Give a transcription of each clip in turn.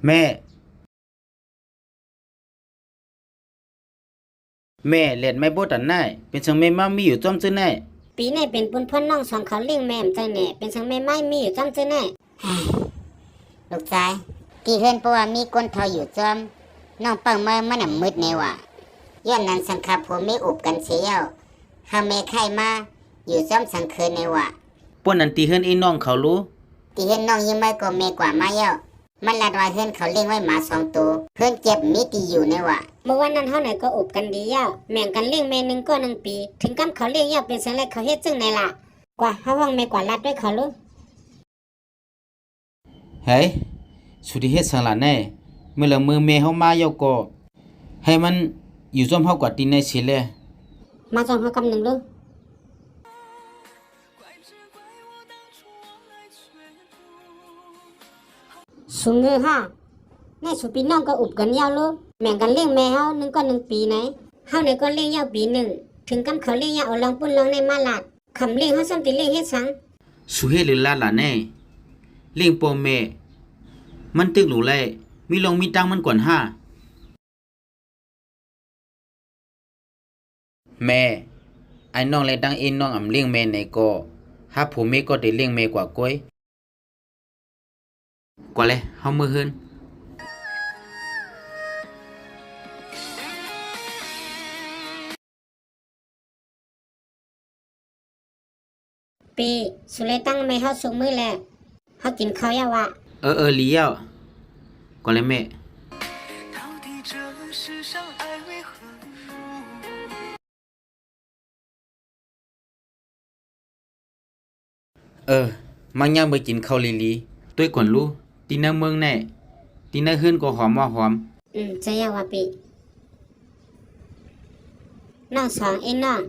ແມ່ ແມ່ ແລດໄມບໍ່ຕັນນາຍ ເປັນສັງແມ່ມາມີຢູ່ຈ້ອມຊື່ນາຍ? ປີນີ້ເປັນບຸນພອນນ້ອງສອງເຂົາລ້ຽງແມ່ອຳເຈົ້າແດ່ ເປັນສັງແມ່ມາມີຢູ່ຈ້ອມຊື່ນາຍ? ລູກຊາຍ ທີ່ເຮືອນບໍ່ວ່າມີຄົນເຖົ້າຢູ່ຈ້ອມ ນ້ອງເປົ້າເມີມັນອຳມືດແນ່ຫວາ. ຍ້ອນນັ້ນສັງຄາຜົວເມອຸບກັນເສຍແລ້ວ ຫາແມ່ຄ້າຍມາຢູ່ຈ້ອມສັງເຂີແນ່ຫວາ. ປ້ອນນັ້ນທີ່ເຮືອນອີນ້ອງເຂົາລູ? ທີ່ເຮືອນນ້ອງຍິງໄວ້ກໍແມ່ກວ່າມາແລ້ວ. ມັນລາດວ່າເຮືອນເຂົາລ້ຽງໄວ້ໝາສອງໂຕ ເຮືອນເກັບມີທີ່ຢູ່ແນ່ຫວາ. ເມື່ອວານນັ້ນເຮົາໃນກໍອຸບກັນດີແລ້ວ ແບ່ງກັນລ້ຽງແມ່ໜຶ່ງກໍໜຶ່ງປີ ເຖິງກຳເຂົາລ້ຽງແລ້ວເປັນສັງແລເຂົາເຮັດຈັ່ງໃດລະ? ກວ່າ ເຮົາຮ້ອງແມ່ກວ່າລາດດ້ວຍເຂົາລູ. ເຮີຍ ສູໄດ້ເຮັດສັງລະແນ່? ເມື່ອລະມື້ແມ່ເຮົາມາແລ້ວກໍ ໃຫ້ມັນຢູ່ຈ້ອມເຮົາກວ່າຕີນາຍເສຍແລ. ມາຈ້ອມເຮົາກຳໜຶ່ງລູ. ສູງເງືອຮະ ໃນສູປີນ້ອງກໍອຸບກັນຍາວໂລ ແບ່ງກັນລ້ຽງແມ່ເຮົາໜຶ່ງກໍໜຶ່ງປີໃນ ເຮົາໃນກໍລ້ຽງຍາວປີໜຶ່ງ ເຖິງກຳເຂົາລ້ຽງຍາວເອົາລອງປຸ້ນລອງໃນມາລາດ ຄຳລ້ຽງເຮົາຊ້ຳຕິລ້ຽງເຮັດສັງ? ສູເຮັດຫຼືລາດລະແນ່? ລ້ຽງພໍ່ແມ່ ມັນຕຶກຫຼູໄຫຼ ມີລອງມີຕັ້ງມັນກ່ອນຮະ. ແມ່ ອ້າຍນ້ອງແລະດັ່ງເອນ້ອງອຳລ້ຽງແມ່ໃນກໍ ຫາຜົວເມກໍໄດ້ລ້ຽງແມ່ກວ່າກ້ວຍ. ກວ່າແລ ເຮົາເມືອເຮືອນ. ປີ ສູໄດ້ຕັ້ງແມ່ເຮົາສຸກມື້ແລະ ເຮົາກິນເຂົ້າຍາວະ? ເອີ ເອີ ລີຍາວ. ກວ່າແລແມ່. ເອີ ມັກຍາມເມືອກິນເຂົ້າລີໆ ໂຕຍກ່ອນລູ. ຕີນາເມືອງແນ່ ຕີນາເຮືອນກໍຫອມວ່າຫອມ. ອືມ ເຈົ້າຢ່າວ່າປີ. ນ້ອງສອງເອີນ້ອງ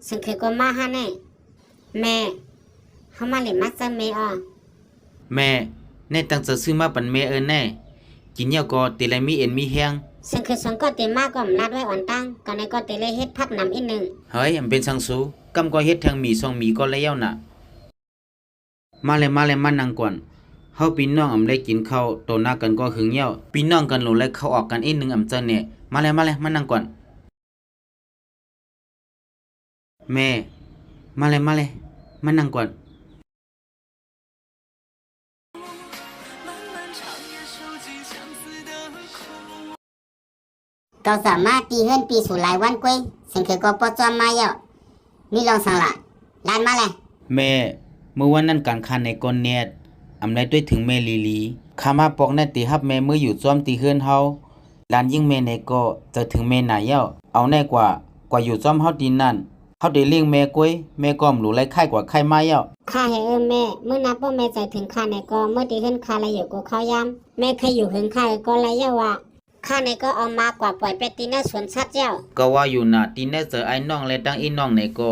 ສັງເຂີກໍມາຫາແນ່. ແມ່ ເຮົາມາເຫຼັ້ນມາເຈີແມ່ອອ. ແມ່ ແນ່ຕັ້ງໃຈຊື້ມາປັນແມ່ເອີແນ່ ກິນແລ້ວກໍເຕໄລມີເອັນມີແຮງ. ສັງເຂີສອງກໍເຕມາກໍອຳລາດໄວ້ອ່ອນຕັ້ງ ກໍໃນກໍເຕໄລເຮັດຜັກນຳອີກໜຶ່ງ. ເຮີຍ ອຳເປັນສັງສູ ກຳກໍເຮັດແທງໝີ່ສອງໝີ່ກໍແລ້ວນະ. ມາແລ ມາແລ ມານັ່ງກ່ອນ ເຮົາປີນ້ອງອຳໄລກິນເຂົ້າຕໍ່ໜ້າກັນກໍຫຶງແລ້ວ ປີນ້ອງກັນໂຫຼໄລເຂົ້າອອກກັນອີກໜຶ່ງອຳເຈີແນ່. ມາແລ ມາແລ ມານັ່ງກ່ອນ. ແມ່ ມາແລ ມາແລ ມານັ່ງກ່ອນ. ເຂົາສາມາດຕີເຮືອນປີສູຫຼາຍວັນກວ່າ ສັງເຂີກໍບໍ່ຈອມມາແລ້ວ ມີລອງສັງລະ ລານມາແລ. ແມ່ ມື້ວັນນັ້ນກາງຄານໃນກໍແນດ ອຳໄລໂຕຍເຖິງແມ່ລີໆ ຂ້າມາປອກແນດຕິຮັບແມ່ເມືອຢູ່ຈອມຕິເຮືອນເຮົາ ຫຼານຍິງແມ່ໃນກໍເຈີເຖິງແມ່ນາແລ້ວ ເອົາແນ່ກວ່າ ກວ່າຢູ່ຈອມເຮົາຕິນັ້ນ ເຮົາໄດ້ລ້ຽງແມ່ກວ່າ ແມ່ກໍອຳຫຼູໄລຄ້າຍກວ່າຄ້າຍມາແລ້ວ. ຂ້າເຫັນເອີແມ່ ມື້ໜ້າປ້ອແມ່ເຈີເຖິງຂ້າໃນກໍເມືອຕິເຮືອນຂ້າໄລຢູ່ກໍເຂົ້າຍາມ ແມ່ໄຄຢູ່ເຮືອນຂ້າກໍໄລແລ້ວວ່າ ຂ້າໃນກໍເອົາມາກວ່າປ່ອຍໄປຕິນະສວນສັດແລ້ວ. ກໍວ່າຢູ່ນະ ຕິນະເຈີອ້າຍນ້ອງແລະຕັ້ງອີນ້ອງໃນກໍ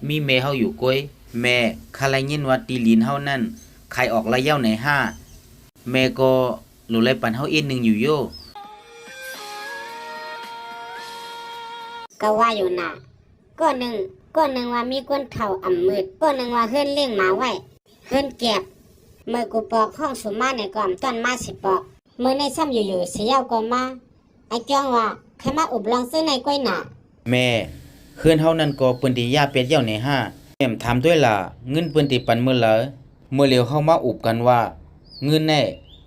ມີແມ່ເຮົາຢູ່ກວ່າ ແມ່ ຂ້າໄລຍິນວ່າຕິລີນເຮົານັ້ນຂາຍອອກລະຍາວໃນຫ້າ ແມ່ກໍ ໂຫຼໄລປັນເຮົາເອັນໜຶ່ງຢູ່ໂຍ. ກໍວ່າຢູ່ນະ ກໍໜຶ່ງ ກໍໜຶ່ງວ່າມີຄົນເຖົ້າອຳມືດ ກໍໜຶ່ງວ່າເຮືອນລ້ຽງໝາໄວ້ ເຮືອນແກບ ເມີກູປອກຫ້ອງສູມາໃນກໍອຳຕ້ອນມາຊິປອກ ເມີໃນຊ້ຳຢູ່ໆ ຊິຍາວກໍມາ ອາຈອງວ່າ ໃຄມາອຸບລອງຊື້ໃນກ້ວຍໜາ. ແມ່ ເຮືອນເຮົານັ້ນກໍເພິ່ນຕິຢາເປັດຢາວໃນຫ້າ ແມ່ມຖາມດ້ວຍລະ ເງິນເພິ່ນຕິປັນເມີຫຼາຍ ເມີຫຼຽວເຮົາມາອຸບກັນວ່າ ເງິນແນ່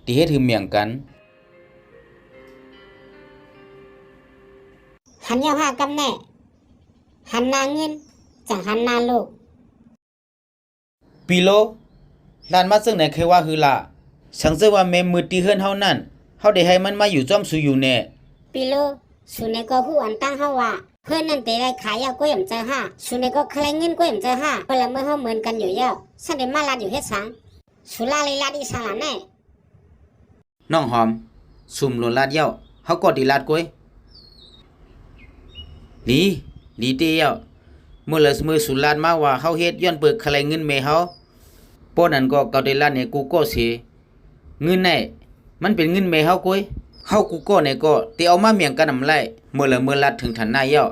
ຕິເຮັດຫືມຽງກັນ. ຫັນຍາວຫ້າກຳແນ່ ຫັນໜ້າເງິນ ຈັ່ງຫັນໜ້າລູກ. ປີໂລ ຫຼານມາເຊິ່ງໃນ ໃຄວ່າຫືລະ ສັງເຈີວ່າແມ່ມືດທີ່ເຮືອນເຮົານັ້ນ ເຮົາໄດ້ໃຫ້ມັນມາຢູ່ຈອມສູຢູ່ແນ່. ປີໂລ ສູໃນກໍຮູ້ອັນຕັ້ງເຮົາວ່າ ເຮືອນນັ້ນເຕໄດ້ຂາຍຢາວກ້ວຍອຳເຈີຫ້າ ສູໃນກໍຄະໄລເງິນກ້ວຍອຳເຈີຫ້າ ເພິ່ນລະເມີເຮົາເມີນກັນຢູ່ແລ້ວ ຊັ້ນໄດ້ມາລາດຢູ່ເຮັດສັງ ສູລາລີລາດອີກສັງລະແນ່. ນ້ອງຫອມ ສຸມໂລລາດແລ້ວ ເຮົາກໍດີລາດກ້ວຍ. ດີ ດີເຕແລ້ວ ເມື່ອລະເມື່ອສູລາດມາວ່າເຮົາເຮັດຍ້ອນເປີກຄະໄລເງິນແມ່ເຮົາ ປ້ອນນັ້ນກໍເຂົາໄດ້ລາດໃນກູກໍເສ ເງິນໃນມັນເປັນເງິນແມ່ເຮົາກ້ວຍ ເຮົາກູກໍໃນກໍເຕເອົາມາມຽງກັນອຳໄລ ເມື່ອລະເມື່ອລາດເຖິງຖານນາແລ້ວ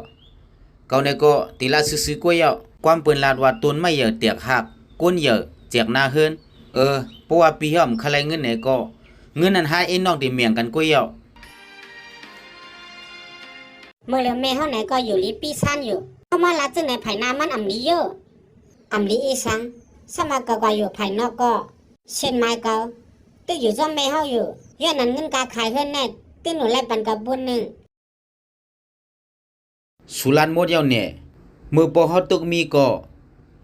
ເຂົາໃນກໍຕິລາດຊື່ໆກ້ວຍແລ້ວ ຄວາມເພິ່ນລາດວ່າຕົ້ນໄມ້ໃຫຍ່ແຕກຫັກ ກົ້ນໃຫຍ່ແຈກໜ້າເຮືອນ ເອີ ເພາະວ່າປີເຮົາອຳຄະໄລເງິນໃນກໍ ເງິນນັ້ນຫາເອນ້ອງໄດ້ແມ່ງກັນກວ່າເຈົ້າ. ເມື່ອເຫຼືອແມ່ເຮົາໃນກໍຢູ່ລີປີ້ຊານຢູ່. ເຮົາມາລາດຈຶ່ງໃນພາຍໜ້າມັນອຳລີຢູ່. ອຳລີອີສັງ? ສາມາດກໍກວ່າຢູ່ພາຍນອກກໍ ເຊັ່ນໝາຍເກົ່າ ຕິດຢູ່ຈອມແມ່ເຮົາຢູ່. ຍ້ອນນັ້ນເງິນກາຂາຍເຮືອນແນ່ ຕິດໜູນໄລ່ປັນກັບບຸນໜຶ່ງ. ສູລາດໝົດເຈົ້າແນ່. ເມື່ອພໍ່ເຮົາຕົກມີກໍ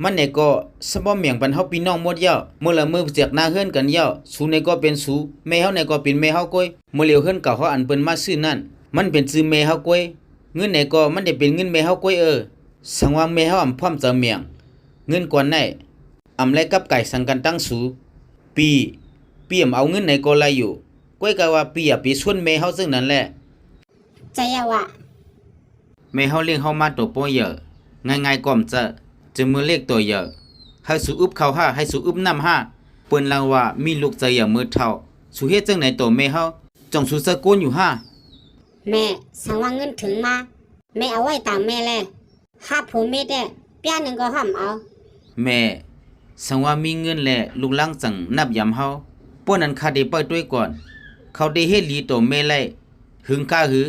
ມັນແນ່ກໍສະບໍ່ແມ່ງປັນເຮົາພີ່ນ້ອງໝົດເຈົ້າ. ເມື່ອລະມື້ຈາກໜ້າເຮືອນກັນເຈົ້າ. ສູແນ່ກໍເປັນສູ, ແມ່ເຮົາແນ່ກໍເປັນແມ່ເຮົາກ້ວຍ. ເມື່ອຫຼຽວເຮືອນເກົ່າເຮົາອັນເພິ່ນມາຊື້ນັ້ນ ມັນເປັນຊື່ແມ່ເຮົາກ້ວຍ. ເງິນແນ່ກໍມັນໄດ້ເປັນເງິນແມ່ເຮົາກ້ວຍເອີ. ສັງວ່າແມ່ເຮົາອຳພ້ອມຈະແມ່ງເງິນກ່ອນໄດ້. ອຳໄລ່ກັບກາຍສັງກັນຕັ້ງສູ. ປີ້, ປີ້ອຳເອົາເງິນໃນກໍໄລ່ຢູ່. ກ້ວຍກະວ່າປີ້ຢ່າໄປຊວນແມ່ເຮົາເຊິ່ງນັ້ນແຫຼະ. ຈະຢ່າວ່າ. ແມ່ເຮົາລ້ຽງເຮົາມາໂຕປໍໃຫຍ່, ງ່າຍໆກໍບໍ່ຈະ, ຈະເມີເລັກໂຕໃຫຍ່. ໃຫ້ສູອຶບເຂົ້າຫາ, ໃຫ້ສູອຶບນ້ຳຫາ. ເພິ່ນລາວວ່າມີລູກຈະຢ່າເມີເຖົ້າ. ສູເຮັດຈັ່ງໃດຕໍ່ແມ່ເຮົາ? ຈ່ອງສູຈະໂກນຢູ່ຫາ. ແມ່, ສັງວ່າເງິນເຖິງມາ, ແມ່ເອົາໄວ້ຕາມແມ່ແລ. ຫາຜູ້ມີແຕ່ປຽງໜຶ່ງກໍຫ້າມເອົາ. ແມ່, ສັງວ່າມີເງິນແລະລູກຫຼານຈັ່ງນັບຍາມເຮົາ. ປ້ອນນັ້ນຂ້າໄດ້ໄປຕົວກ່ອນ. ເຂົາໄດ້ເຮັດດີຕໍ່ແມ່ໄຫຼ. ຫຶງຂ້າຫື?